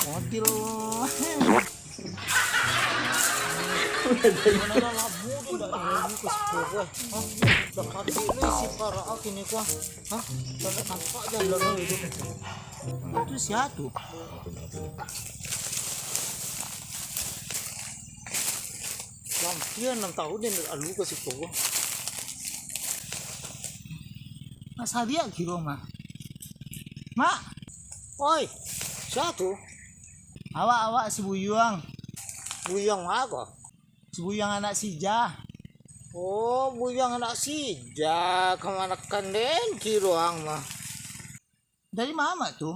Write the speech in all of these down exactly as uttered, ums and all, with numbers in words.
Adil lah. Mana lah labu tu dah ilmu ke siko ko, eh. Hah? Dah kaki lu isi parak ah kini ko, ah. Hah? Dah tak nampak jalan lu itu. Itu sia tu? Lampian enam tahun yang lalu ke siko ko. Mas Arya kiro mah. Mak. Oi, sia tu? Awak, awak si Buyuang. Buyuang ma ko? Si Buyuang anak si Ija. Oh, Buyuang anak si Ija. Kamanakan den kiro ang mah. Dari ma mak tu?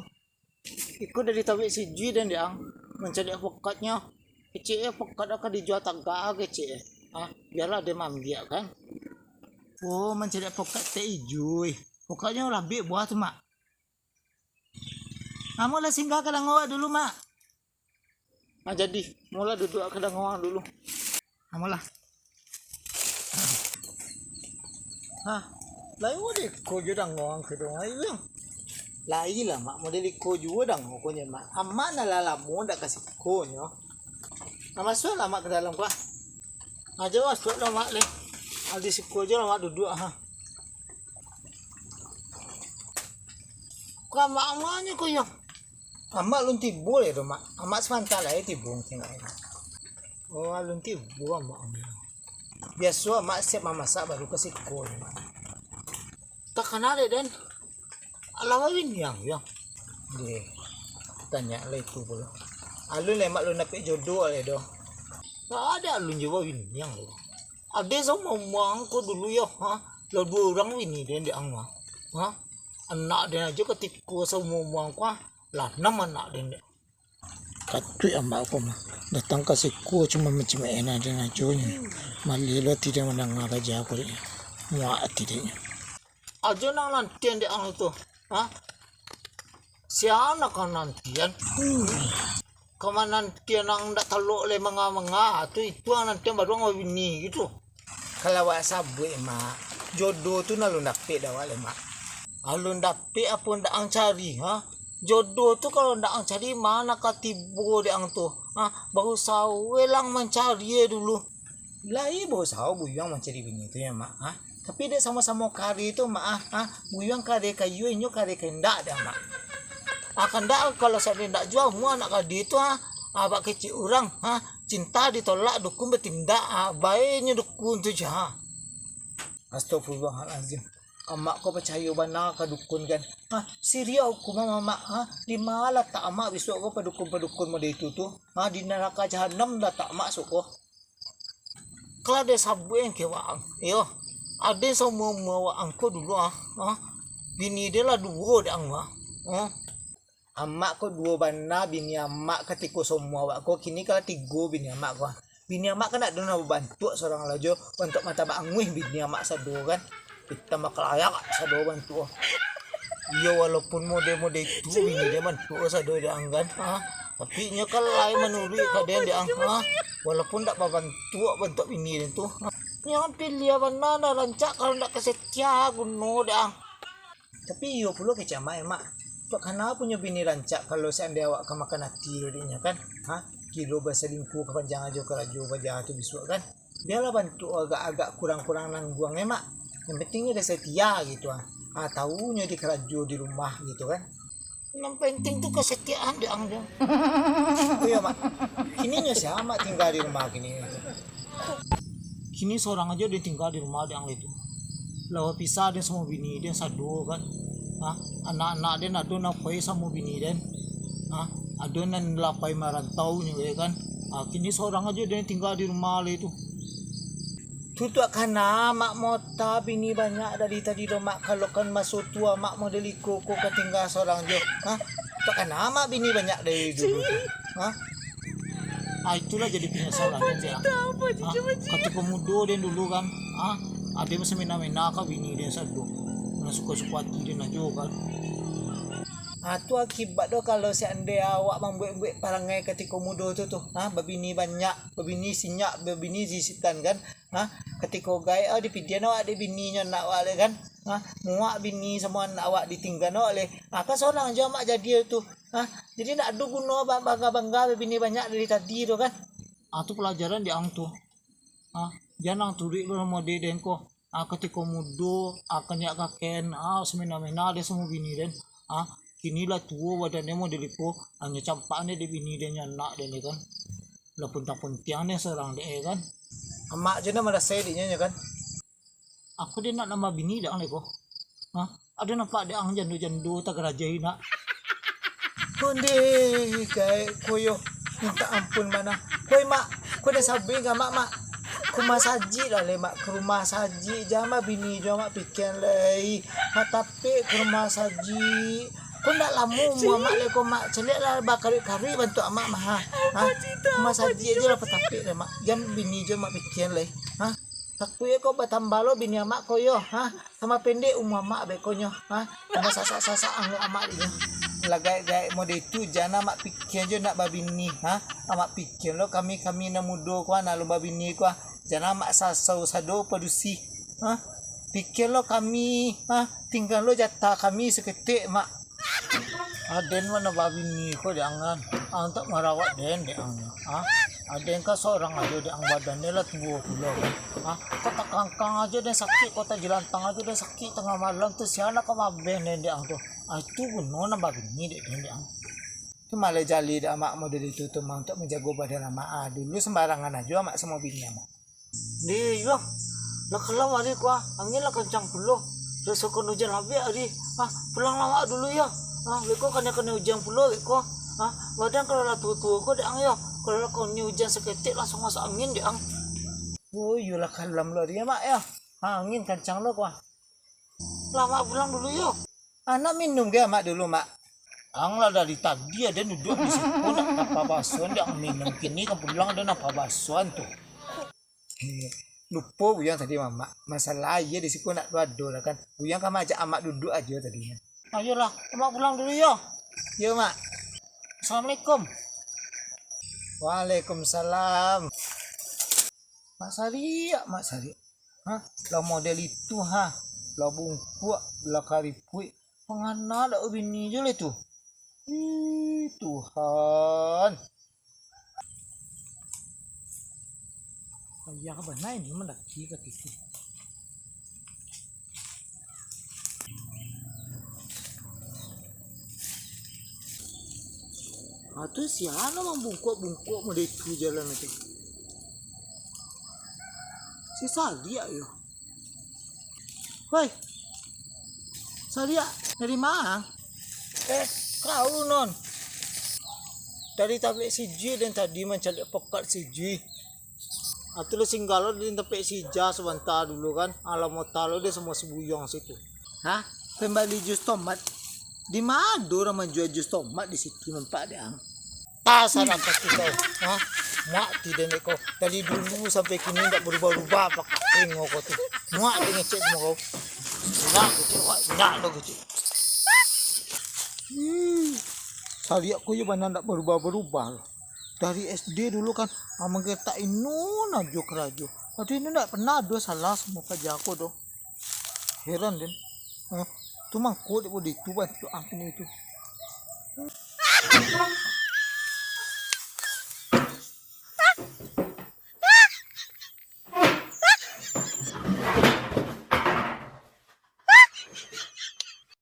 Iko dari tawik si Jui den, Dek ang. Mancaliak pokatnyo. Kecek e, pokat ka dijua tagak kecek e. Ah, bialah den maambiak kan. Oh, mancaliak pokat Tek Ijui. Pokatnyo labek buah tu, Mak. Amuah lah singgah ka dango awak dulu, Mak. Ah, jadi, amuah lah duduak ka dango ang dulu. Amuah lah. Hah, lai model iko juo dango ang ko dong, ai, Bang? Lai lah, Mak, model iko juo dango ko nyo, Mak. Amak nan lah lamo ndak ka siko nyo. Nah, masuaklah Mak ka dalam ko, ah. Ajo masuaklah Mak leh. Ah, di siko ajo lah Mak duduak, ha. Ka Amak ma nyo ko, Yang? Amak alun tibo lai doh, Mak. Amak sabanta lai tibo mungkin lai. Oh, alun tibo Amak. Biaso Amak siap mamasak baru ka siko, Mak. Takana dek den. Alah babini ang, Yang? Deh, tanyo lah itu pulo. Alun lai Mak alun dapek jodoh lai doh. Ndak ado alun juo babini ang lai. Ado saumua-umua ang ko dulu yo, ha? Lah duo urang bini den dek ang mah. Ha? Anak den ajo katiko saumua-umua ang ko, ha? Lah anam anak den dek. Katuik amak ko mah. Datang ka siko cuma mancimik enak den ajo nyo. Maleh lo ati den mandanga raja ko dek. Muak ati dek nyo. Ajo nan nantian dek ang tu. Ha? Sia nan ka nantian? Ka manantian nan ndak talok lai manga-manga tu, itu nan nantian baru ang babini gitu. Kalau awak sabuik, Mak, jodoh tu nan alun dapek dek awak lai, Mak. Alun dapek apo ndak ang cari, ha? Jodoh tu kalau ndak ang cari, ma nan ka tibo dek ang tu, ha? Bausaho e lah ang mancari e dulu. Lai bausaho Buyuang mancari bini tu yo, Mak, ha? Tapi dek samo-samo kari tu, Mak, ah, ha? Buyuang kari kayu, inyo kari kandak dek ang, Mak. Ah, kandak kalau sajo indak juo, mua anak kadi tu, ha? Ah, bak kecek urang, ha? Cinta ditolak, dukun batindak, ha? Bae nyo dukun tu, ha? Astagfirullahalazim. Amak ko pacayo bana ka dukun kan? Ha? Siriah hukuman amak, ha? Di ma latak amak bisuak ko padukun-padukun model itu tu? Ha? Di naraka jahanam latak amak suko. Kalau ado sabuik ang kewak ang, iyo, ado saumua-umua wak ang ko dulu, ah, ah, bini den lah duo dek ang, ah, ah. Amak ko duo bana bini amak katiko saumua wak ko, kini kan lah tigo bini amak ko, ah. Bini amak kan ndak ado nan babantuak sorang lah jo, bantuak mata baanguih bini amak sado kan. Itam bakalayak sado bantuak. Iyo, walaupun model-model itu bini den bantuak sado dek ang kan, ha? Tapi inyo kan lai manuruik ka den dek ang, ha? Walaupun ndak babantuak bantuak bini den tu, ha? Inyo kan piliah bana lah rancak, kalau ndak ka setia guno dek ang. Tapi iyo pulo kecek amak, Mak. Untuak kana punyo bini rancak kalau seandai awak ka makan ati dek inyo kan, ha? Kiro basalingkuah ka panjang ajo karajo paja tu bisuak kan. Bialah bantuak agak-agak kurang-kurang nangguang, eh, Mak. Yang penting nyo dah setia gitu, ah. Ah, tahu nyo di karajo di rumah gitu kan. Nan penting tu kesetiaan dek ang tu. Oh iyo, Mak. Kini nyo sia Mak tingga di rumah kini? Kini sorang ajo den tingga di rumah dek ang lai tu. Lah bapisah den samo bini den sado kan. Ha, anak-anak den ado nan pai samo bini den. Ha, ado nan lah pai marantau nyo kan. Ha, kini sorang ajo den tingga di rumah lai tu. Tu untuak kana Mak mota bini banyak dari tadi do, Mak, kalau kan maso tu Mak model iko ko ka tingga sorang jo. Ha? Untuak kana Mak bini banyak dari dulu tu? Ha? Ah, itulah jadi penyesalan den, ah. Ha? Katiko mudo den dulu kan, ha? Ado nan samena-mena ka bini den sado. Nan suko-suko ati den ajo kan. Ah, tu akibat do kalau seandai awak mambuek-buek parangai katiko mudo tu, tu. Ha? Babini banyak, babini sinyak, babini sisitan kan. Ha? Katiko gaek, ah, dipidian awak dek bini nyo anak awak lai kan. Ha? Muak bini samo anak awak ditinggan awak lai. Ah, kan sorang jo Mak jadi tu. Ha? Jadi ndak ado guno ba-, bangga-bangga babini banyak dari tadi tu kan. Ah, tu pelajaran di ang tu. Ah, jan ang turuik lo model den ko. Ah, katiko mudo, ah, kaniak kaken, ah, samena-mena den samo bini den. Ah, kini lah tuo badan den model iko, hanyo campak den dek bini den, nyo anak den kan. Lah puntiang-puntiang den surang dek kan. Amak je nan marasai dek nyo kan. Apo den nak nambah bini dek ang lai ko? Ha? Ado nampak dek ang jando-jando tagarajai nak? Konde, gaek ko yo. Minta ampun bana. Koi, Mak, ko den sabuik ka Mak, Mak. Ka rumah sajik lah lai, Mak. Ka rumah sajik. Jan babini jo Mak pikian lai. Mak, tapek ka rumah sajik. Ko ndak lamo umua Amak lai ko, Mak. Caliak lah bakaruik-karuik bantuak Amak mah, ha. Ha? Ka rumah sajik ajo lah patapek lai, Mak. Jan bini jo Mak pikian lai. Ha? Takuik ko batambah lo bini Amak ko yo, ha? Tambah pendek umua Amak beko nyo, ha? Tambah sasak-sasak angok Amak dek nyo. Lah gaek-gaek model tu, jan Amak pikia jo nak babini, ha? Amak pikia lo kami-kami nan mudo ko, nan alun babini ko, ha? Jan Amak sasau sado padusi, ha? Pikia lo kami, ha? Tingga lo jatah kami saketek, Mak. Aden mah nan babini ko dek ang, ang tak marawat den dek ang, ha? Aden kan sorang ajo dek ang, badan den lah tuo pulo, ha? Ko takangkang ajo den sakik, ko tajilantang ajo den sakik, tangah malam tu sia nan ka maabeh den dek ang tu. Ah, itu guno nan babini dek den dek ang. Tu malah jali dek Amak model itu tu mah, untuak manjago badan Amak, ah. Dulu sambarangan ajo Amak samo bini Amak. Deh, iyo. Lah kalam ari ko, ah. Angin lah kancang pulo. Raso kan ujan abih ari. Ah, pulang lah awak dulu, yo. Ah, beko kanai-kanai ujan pulo, beko. Ah, badan kalau lah tuo-tuo ko dek ang, yo. Kalau lah kanai ujan saketek, langsuang masuk angin dek ang. Oh, iyolah kalam lo ari, yo, Mak, yo. Ah, angin kancang lo ko, ah. Lah, Mak pulang dulu, yo. Ah, nak minum ge Amak dulu, Mak? Ang lah dari tadi aden duduak di siko, nak tapa baso, ndak minum, kini ka pulang aden napa basoan tu. Eh, lupo Buyuang tadi, Mamak. Masalah aia di siko nak tu ado lah kan. Buyuang ka maajak Amak duduak ajo tadi. Ayolah, Amak pulang dulu yo. Yo, Mak. Assalamualaikum. Waalaikumsalam. Mak Sariak, Mak Sariak. Ha? Lah model itu, ha? Lah bungkuak, lah karipuik. Pangana dak babini jo lah tu. Ih, Tuhan. Payah bana ini mandaki ka kito. Ha, tu sia nan mambungkuak-bungkuak model itu jalan tu. Si Sariak yo. Woi. Sariak, dari ma? Eh, kau non. Dari tabek sijui den tadi mancaliak pokat sijui. Atu lo singgah lo den tapek sija sabanta dulu kan. Alah mota lo den samo si Buyuang situ. Hah? Pambali jus tomat? Di ma ado urang manjua jus tomat di situ nampak dek ang? Tasalah kaki kau. Ha? Muak ti den dek kau. Dari dulu sampai kini ndak barubah-rubah pakak telingo kau tu. Muak dek ngecek samo kau. Ndak kecek, wak, ndak lo kecek. Hmm. Sariak ko yo bana ndak barubah-barubah lo. Dari S D dulu kan, ah, manggatak ino najo karajo. Padahal ino ndak pernah ado salah samo karajo ko doh. Heran den. Eh, tu mangko dek bodi tu bantuak ang kini tu.